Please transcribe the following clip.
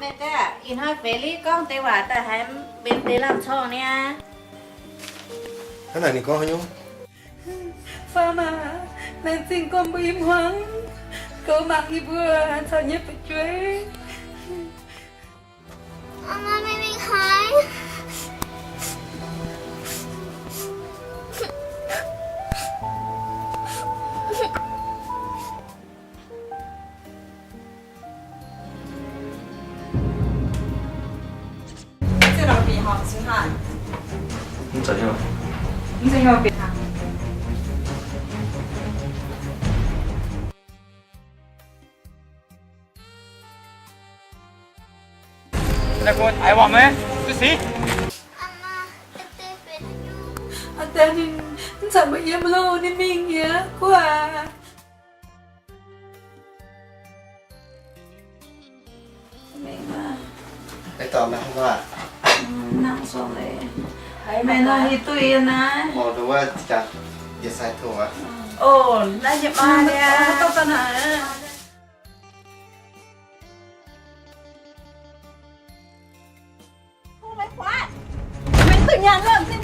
Meih daaih ih hnoi feix liv gorngv deix waac daaih haiz benx deix lamh corng niaa. Hnangv naaic ninh gorngv haaix nyungc? Faam aac, laengz zingh gorngv mbuo i hmuangv, goux mangc yie mbuo caux nyei fu'jueiv. Aa deix ninh mv zeiz mbuo yiem hlo ninh mingh nyei gu'aac. Meih nor hiuv duqv yie naaiv. O, naaiv nyei maa liaa. Meih duqv nyanc lorqc, se